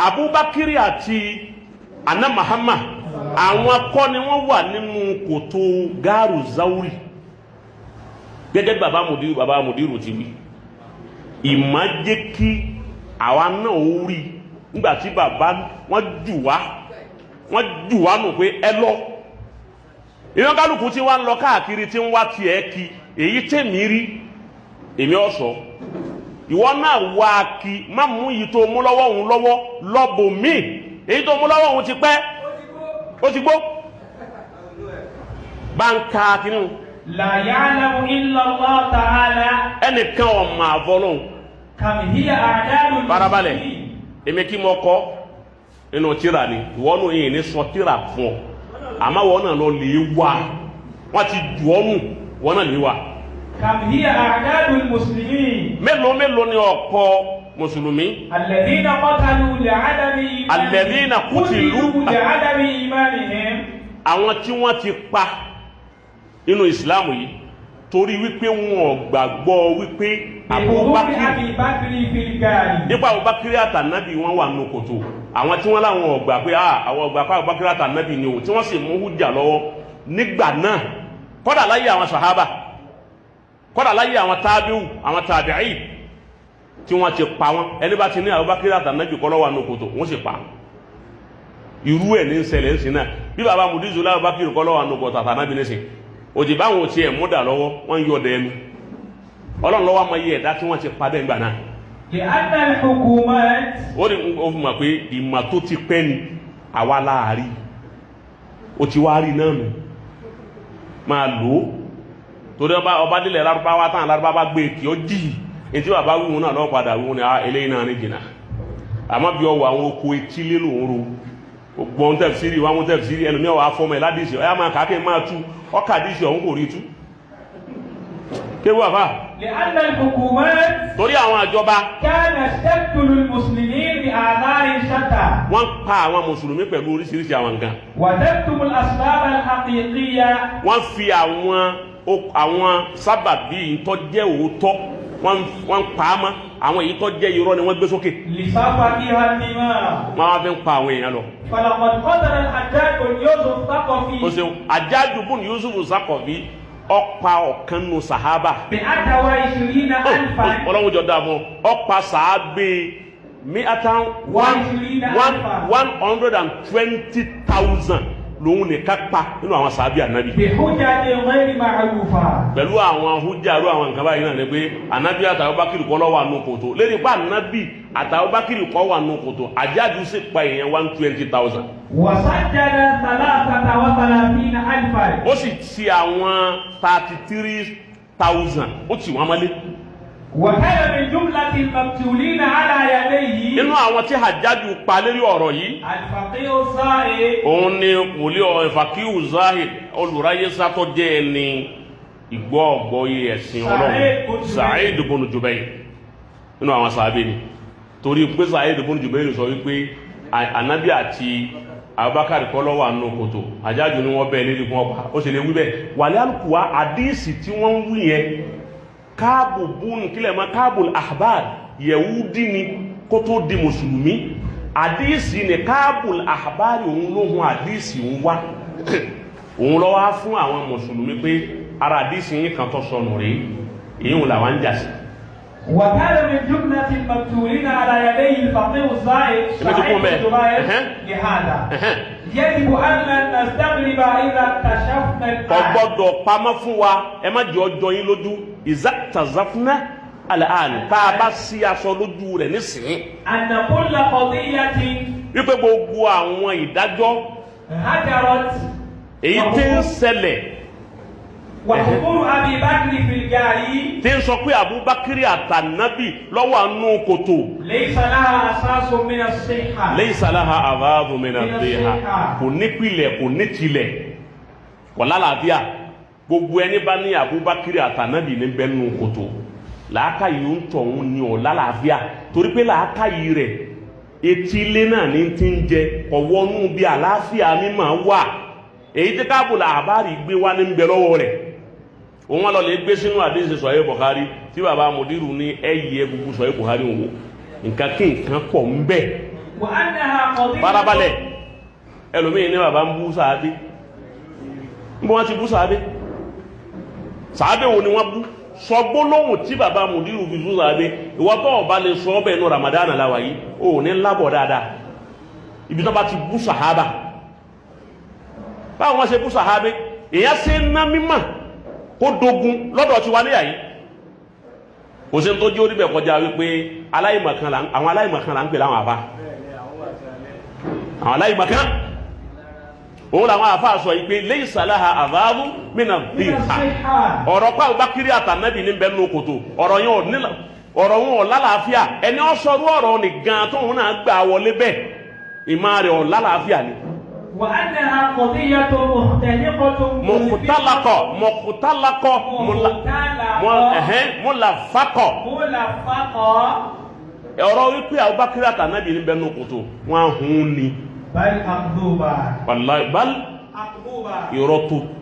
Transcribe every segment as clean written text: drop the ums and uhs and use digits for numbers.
Abubakar àti ana Muhammad, àwọn kọ́ ni wọ́n wà nínú kòtò gáàrù Zauri, gẹ́gẹ́ bí bàbá mudiru ti wí. Ìmọ̀ jẹ́ kí àwa náà ó rí nígbà tí bàbá wọ́n jù wá nù pé ẹ lọ. Ìyọ́n kálukú tí wọ́n ń lọ káàkiri, tí ń wá tiẹ̀ kí èyí tèmi rí, èmi ọ̀sọ́. Ìwọ náà wá kí, má mú yìí tó mú lọ́wọ́ òun lọ́wọ́ lọ́bò míì. Èyí tó mú lọ́wọ́ òun ti pẹ́, ó ti gbó. Bá ń ka kínní. لا يعلم إلا الله تعالى. Ẹnìkan ọ̀mà àfọlọ́hún. كم هي أعداد Farabalẹ̀. المسلمين. Èmi kí mo kọ́ nínú tíra ni, ìwọ nù yìí ní sọ tíra fún ọ, àmọ́ wọn náà lọ lè wá. Wọ́n ti jù ọ́ nù, wọ́n náà lè wá. كم هي أعداد المسلمين. Mélòó mélòó ni ọ̀pọ̀ mùsùlùmí. الذين قتلوا لعدم إيمانهم. الذين قتلوا. قتلوا لعدم إيمانهم. Àwọn tí wọ́n ti pa nínú ìsìláàmù yìí torí wípé wọn ò gbàgbọ́ wípé بحضور Abubakar أبي بكر في الغار. Nípa Abubakar àtànábì wọn wà nù kòtò, àwọn tí wọ́n láwọn ò gbà pé àwọn ò gbà pé Abubakar àtànábì ni o, tí wọ́n sì mú hújà lọ́wọ́ nígbà náà, kọ́dà láyé àwọn sàhábà, kọ́dà láyé àwọn tábíù, àwọn tàbíì, tí wọ́n ti pa wọ́n. Ẹni bá ti ní Abubakar àtànábì kọ́ ló wà nù kòtò, wọ́n sì pa. Irú ẹ̀ ní ń ṣẹlẹ̀ ń sin náà. Bí baba mudizu lá Abubakar kọ́ ló wà nù kòtò àtànábì ní sìn, òjì báwọn ò tiẹ̀ múdà lọ́wọ́, wọ́n ń yọ ọdẹ ẹnu. Ọlọ́run lọ́wọ́ àmọ́ iye ẹ̀dá tí wọ́n ti pa bẹ́ẹ̀ gbà náà. لأن الحكومات Ó ní ó fi mọ̀ pé ìmọ̀ tó ti pẹ́ ni àwa láàrí, ó ti wá rí náà nù, máa lò ó, torí ọba délẹ̀ Lárúbáwá tán, Lárúbáwá gbé kí ó jì ní tí bàbá wíwọ́n náà lọ́wọ́ padà wíwọ́n ni eléyìí náà ní jìnnà. Àmọ́ bí ọwọ́ àwọn oko etílé lòún ro gbọ́n tẹ̀síìrì wọn mú tẹ̀síìrì, ẹlòmíọ̀ wà fọmọ ẹ̀ ládìsí ọ̀yá máa kàákè máa tú ọkà àdìsí ọ̀hún kò rí tú kéwù àfà. لأن الحكومات Torí àwọn àjọba كانت تقتل المسلمين بأعذار شتى. Wọ́n pa àwọn mùsùlùmí pẹ̀lú oríṣiríṣi àwọn nǹkan. وتكتم الأسباب الحقيقية. Wọ́n fi àwọn sábàbí tó jẹ́ òótọ́, wọ́n pa á mọ́. Àwọn èyí tó jẹ́ irọ́ ni wọ́n gbé sókè. لسفكها الدماء. Wọ́n wá fi ń pa àwọn èèyàn lọ. فلقد قتل الحجاج بن يوسف الثقفي Ó ṣeun. Àjájú bùn Yusuf Sakọ̀bí ọ̀pá ọ̀kan nù sàhábà. 120 ألفا. Ọlọ́run jọ dáa fún ọ. Ọ̀pá sàábé miatan وعشرين one ألفا. 120,000 lòun nìkan pa nínú àwọn sàábé ànábì. بحجج غير معروفة. Pẹ̀lú àwọn hújàrú àwọn nǹkan báyìí náà ni pé ànábì àtàwọn bákìrì kọ́ lọ́wọ́ àánú kòtò lérí pa. Ànábì àtàwọn bákìrì kọ́ wà nù kòtò, àjájú sì pa èèyàn 120,000. وسجل 33 ألفا. Ó sì ti àwọn 33,000, ó tì wọ́n mọ́lé. وكان من جملة المقتولين على يديه Nínú àwọn tí Hajjaju pa lérí ọ̀rọ̀ yìí, الفقيه الزاهد. Òun ni wòlíì Fakihu Zahid, olùráyé sátọ́ jẹ́ ẹni ìgbọ́ ọ̀gbọ́yé ẹ̀sìn Ọlọ́run, Sa'id ibn Jubayr, nínú àwọn sàábé ni, torí pé Sa'id ibn Jubayr sọ wípé Ànábì àti Abubakar kọ́ ló wà nínú kòtò. Hajjaju ni wọ́n bẹ́ẹ̀ lérí fún ọpa, ó sì lè wí bẹ́ẹ̀ wàlẹ́ alùkùwá. Àdíìsì tí wọ́n ń wí yẹn, Káàbù búnú kílẹ̀ mọ́ Káàbù Ahbar, Yẹ̀wúdí ni kó tó di mùsùlùmí. Àdíìsì ni Káàbù Ahbar, òun ló hun àdíìsì ń wá, òun lọ wá fún àwọn mùsùlùmí pé ara àdíìsì yín kan tó sọnù rèé, èyí ń làwọn ń jà sí. وكان من جملة المقتولين على يديه الفقيه الزاهد Èmi ti سعيد kún بن bẹ́ẹ̀. جبير. لهذا يجب أن لا نستغرب إذا اكتشفنا Kò الآن gbọ́dọ̀ pamọ́ fún wa. Ẹ má jẹ́ ọjọ́ yín lójú. إذا اكتشفنا الآن, tá a bá sí aṣọ lójú rẹ̀ nísìnyí, أن كل قضية wípé gbogbo àwọn ìdájọ́ هجرت èyí tí ń ṣẹlẹ̀ وحضور أبي بكر في الغار tí ń sọ pé Abubakar àtànábì lọ́wọ́ àánú kòtò, ليس لها أساس من الصحة. ليس لها أساس من الصحة, kò nípìlẹ̀, kò ní tilẹ̀, kò lálàáfíà. Gbogbo ẹni bá ní Abubakar àtànábì ní bẹ́ẹ̀ nù kòtò, làákàyè ń tọ̀hún ni ò lálàáfíà, torí pé làákàyè rẹ̀ etílé náà ní ti ń jẹ, ọ̀wọ́nú bí àlàáfíà mímọ̀ wà. Èyí tí káàbùlà àbárì gbé wá ní ń bẹ lọ́wọ́ rẹ̀, òun wọn lọ lè gbé sínú àdéhùn sọ̀yẹ́ Bukhari tí baba mudiru ní ẹ̀yẹ gbogbo sọ̀yẹ́ Bukhari wò, nǹkan kí nǹkan pọ̀ ń bẹ. وأنها قضية Farabalẹ̀, ẹlòmíì ní bàbá ń bú sàábé. Ń bọ́ wọ́n ti bú sàábé, sàábé wo ni wọ́n bú? Sọ gbólóhùn tí bàbá mùdírù fi bú sàábé. Ìwọ tó ọba lè sọ ọbẹ̀ inú Ramadan láwà yìí, ò ní lábọ̀ dáadáa. Ibi tó bá ti bú sàhábà, báwọn wọ́n ṣe bú sàhábé, èyàn ṣe ń ná mímọ̀ kó dogun lọ́dọ̀ tiwa níyà yìí. Kò sí ní tó jẹ́ oníbẹ̀ kọjá wípé aláìmọ̀kan àwọn aláìmọ̀kan là ń pè láwọn àbá, àwọn aláìmọ̀kan òun làwọn àfáà sọ yìí pé laysa laha adhabu mina من dhiha. الصحة. Ọ̀rọ̀ pa Abubakar àtànábì ní bẹ́ẹ̀ nù kòtò, ọ̀rọ̀ yẹn ò ní, ọ̀rọ̀ wọn ò lálàáfíà. Ẹni ó sọrú ọ̀rọ̀ ní gan tóun náà gbà wọlé bẹ́ẹ̀, ìmọ̀ rẹ̀ ò lálàáfíà ni. وأنها قضية مختلقة. Mọ̀kútàlákọ̀ mọ̀kútàlákọ̀ مختلقة mọ̀láfàkọ̀. ملفقة. Ọ̀rọ̀ wípé Abubakar àtànábì ní bẹ́ẹ̀ nù kòtò, wọn á hun ni. بل أكذوبة. Wàláhì bal أكذوبة.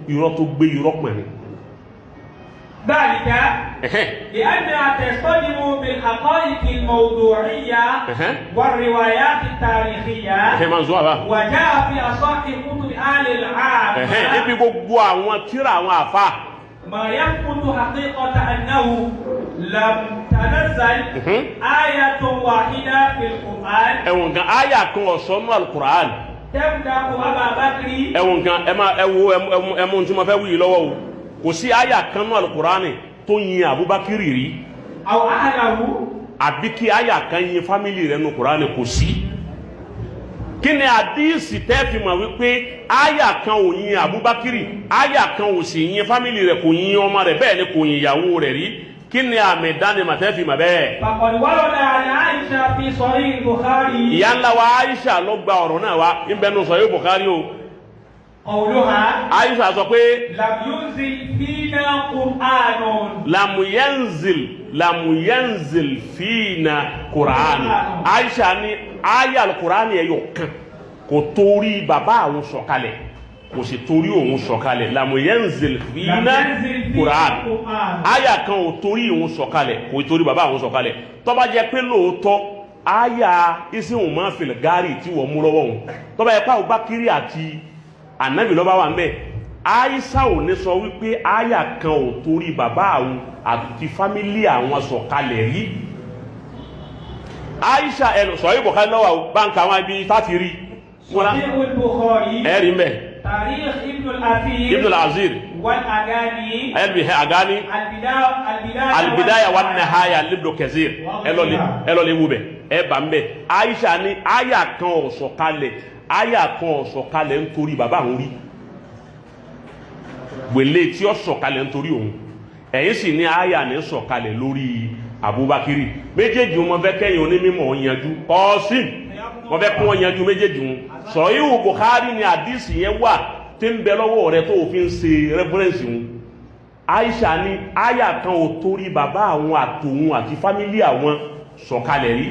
irọ́ tó gbé irọ́ pẹ̀ ni. ذلك لأنها تصطدم بالحقائق الموضوعية والروايات التاريخية. Ẹ̀hẹ́n, máa ń sọ àbá. وجاء في أصح كتب أهل Ẹ̀hẹ́n, ibi العامة gbogbo àwọn tíra àwọn àfa. ما يثبت حقيقة أنه لم تنزل آية واحدة في القرآن Ẹ̀wọ̀n kan, àyà kan ọ̀sọ́nù alukur'an تمدح أبا بكر. Ẹ̀wọ̀n kan, ẹ máa ẹ wo ẹmu tí mo fẹ́ wí yìí lọ́wọ́ o. Kò sí àyà kan nù alukur'an tó yin Abubakar rí أو أهله. àbí kí àyà kan yin family rẹ̀ nù kur'an, kò sí. Kí ni àdíìsì tẹ́ fi mọ̀ wípé àyà kan ò yin Abubakar, àyà kan ò sì yin family rẹ̀, kò yin ọmọ rẹ̀, bẹ́ẹ̀ ni kò yin ìyàwó rẹ̀ rí? Kí ni àmì ìdánimọ̀ tẹ́ fi mọ̀ bẹ́ẹ̀? فقد ورد عن عائشة في صحيح البخاري. Ìyá ńlá wa Aisha ló gba ọ̀rọ̀ náà wá, ń bẹnu sọ yóò Bukhari o. قولها: Aisha sọ pé: لم ينزل فينا قرآن. Lamuyanzil lamuyanzil fiina Qur'an. Aisha ní aya alukur'an yẹ yọ kan kò torí bàbá àwọn sọ̀kalẹ̀, kò sì torí òun sọ̀kalẹ̀. Lamuyanzil لم fiina ينزل فينا Qur'an. قرآن. Aya kan ò torí òun sọ̀kalẹ̀, kò torí bàbá àwọn sọ̀kalẹ̀. Tó bá jẹ́ pé lóòótọ́ aya isihun máa fil gari tí wọ́n mú lọ́wọ́ òun, tó bá yẹ pé Abubakar àti Ànábì ló bá wà ń bẹ̀, Aisha ò ní sọ wípé aya kan ò torí bàbá àwọn àti family àwọn sọ̀kalẹ̀ rí. Aisha ẹnu sọ yìí Bukhari lọ́wọ́ o, báńkì àwọn ibi táti rí صحيح البخاري. Ẹ̀rí mbẹ̀. تاريخ ابن الأثير Ibn al-Azir والأغاني ẹ̀rí Agani. البداية البداية Albidaya wa Nahaya libdo Kathir. Ẹ lọ lè wú bẹ, ẹ bá ń bẹ. Aisha ní aya kan ò sọ̀kalẹ̀, aya kan ò sọ̀kalẹ̀ nítorí bàbá àwọn rí wèlé tí ó sọ̀kalẹ̀ nítorí òun. Ẹ̀yin sì ní aya ní sọ̀kalẹ̀ lórí Abubakiri. Méjèèjì wọn fẹ́ kẹ́yìn onímọ̀ yanjú kọ́ọ́sìm, wọn fẹ́ kí wọ́n yanjú méjèèjì wọn. Sọ̀híhù Bukhari ni àdìsí yẹn wà tí ń bẹ lọ́wọ́ rẹ tó fi ń ṣe reference wọn. Aisha ní aya kan ò torí bàbá àwọn àtòun àti family àwọn sọ̀kalẹ̀ rí.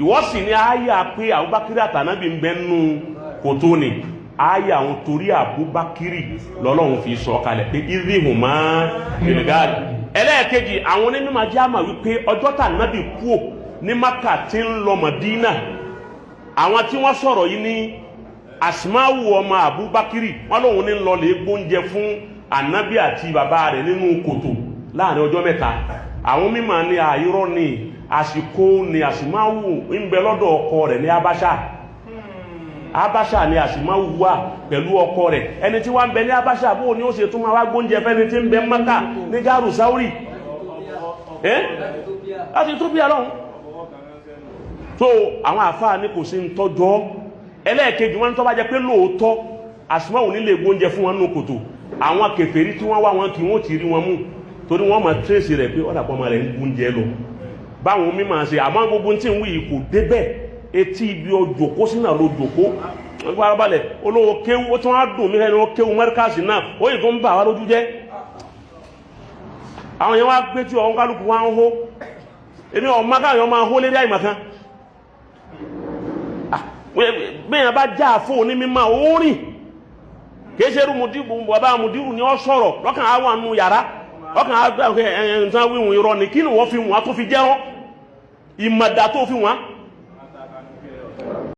Ìwọ sì ní aya pé Abubakar àtànábì ń bẹ nù kòtò ni, aya àwọn torí Abubakar lọ́lọ́run fi sọ̀kalẹ̀ pé ìdíhùn máa fìlgáàdì. Ẹlẹ́ẹ̀kejì, àwọn onímọ̀ jẹ́ àmà wípé ọjọ́ tànábì kúò ní Maka tí ń lọ Mọ̀dínà, àwọn tí wọ́n sọ̀rọ̀ yìí ní Asmawu ọmọ Abubakar, wọ́n lóun ní lọ lè gbóúnjẹ fún Ànábì àti bàbá rẹ̀ nínú kòtò láàrin ọjọ́ 3. Àwọn mímọ̀ ní àìrọ́ ní àsìkò ní Asmawu ń bẹ lọ́dọ̀ ọkọ rẹ̀ ní Abáṣà. Abáṣà ni Asmawu wà pẹ̀lú ọkọ rẹ̀. Ẹni tí wọ́n ń bẹ ní Abáṣà, bó ní ó ṣe tún máa wá gbóúnjẹ fẹ́ni tí ń bẹ Mákà ní Gáàrù Sáórì láti tó bí alọ́hun tó? Àwọn àfáà ní kò sí ń tọ́jọ́. Ẹlẹ́ẹ̀kejì, wọn tó bá jẹ́ pé lóòótọ́ Asmawu nílé gbóúnjẹ fún wọn nínú kòtò, àwọn kèfèrí tí wọ́n wá wọn kí wọ́n ti rí wọn mú, torí wọ́n máa tírèsì rẹ̀ pé ọ̀dàpọ̀ ọmọ rẹ̀ ń gbóúnjẹ lọ. Báwọn mímọ̀ ṣe àmọ́ gbogbo tí ń wí yìí kò débẹ̀. Etí ibi ọjọ́kó sínú àlọ́ jòkó farabalẹ̀ olówó kéwú, ó tún á dùn mí lẹ́nu. Ó kéwú mẹ́ríkàsì náà, ó yìí tó ń bà wá lójú jẹ́. Àwọn yẹn wá gbé tí ọ̀hún kálukú wá ń hó. Èmi ọ̀ma káyọ̀ máa hó lérí àìmọ̀kan. Bẹ́ẹ̀ bá já àfó onímọ̀ ó rìn, kìí ṣe irú mùdírù, bàbá mùdírù ni ó sọ̀rọ̀ lọ́kàn á wà nù yàrá lọ́kàn á ẹ̀ǹtàn wíwùn irọ́ ni. Kí ni wọ́n fi wọ́n tó fi jẹ́rọ́ ìmọ̀dà tó fi wọ́n?